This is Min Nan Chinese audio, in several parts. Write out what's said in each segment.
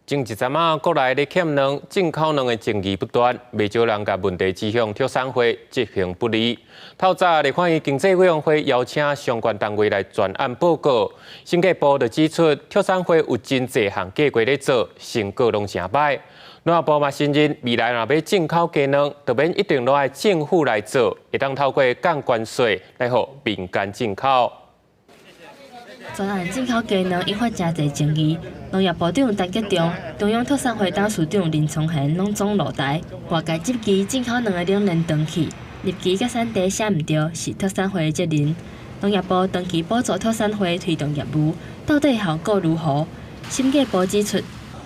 前一陣仔，國內咧欠卵、進口卵的爭議不斷，袂少人共問題指向畜產會執行不力。透早立法院經濟委員會邀請相關單位來專案報告，審計部就指出，畜產會有真濟項計劃咧做，成果攏誠䆀。農業部嘛承認，未來若欲進口雞卵，就免一定攏愛政府來做，會當透過降關稅來予民間進口。專案進口雞卵引發誠濟爭議，農業部長陳吉仲、中央畜產會董事長林聰賢攏總落台，外界質疑進口卵的冷鏈斷去，日期佮產地寫毋著，是畜產會的責任。農業部長期補助畜產會推動業務，到底效果如何？審計部指出，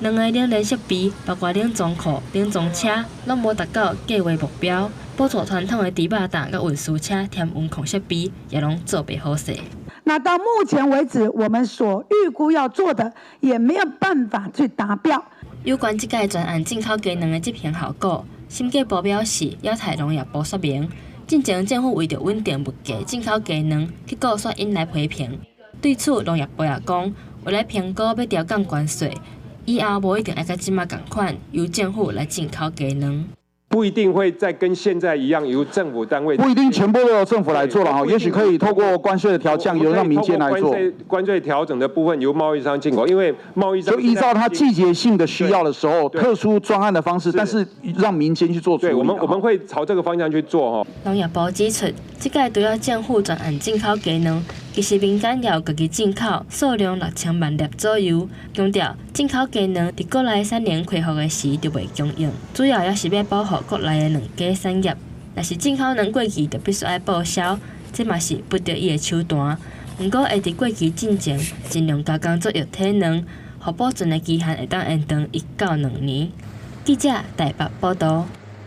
卵的冷鏈設備，包括冷藏庫、冷藏車，攏無達到計畫目標。補助傳統的豬肉擔佮運輸車添溫控設備，也攏做袂好勢。那到目前為止，我們所預估要做的，也沒有辦法去達標。有關這屆專案進口雞卵的執行效果，審計部表示，猶待農業部說明。進前政府為著穩定物價，進口雞卵，結果煞引來批評。對此，農業部也講，為來評估欲調降關稅，以後無一定愛佮這馬仝款，由政府來進口雞卵。不一定會再跟現在一樣由政府單位，不一定全部都由政府來做了哈，也許可以透過關稅的調降，由讓民間來做。關稅調整的部分由貿易商進口，因為貿易商就依照他季節性的需要的時候，特殊專案的方式，但是讓民間去做。對，我們會朝這個方向去做哈。農業部指出，這屆除了政府專案進口雞卵，其實民間也有家己進口，數量6000萬粒左右。強調進口雞卵佇國內產能恢復的時就袂供應，主要也是欲保護國內的卵雞產業。若是進口卵過期，就必須愛報銷，這嘛是不得已的手段。毋過會佇過期進前，盡量加工做液體卵，予保存的期限會當延長1到2年。記者台北報導。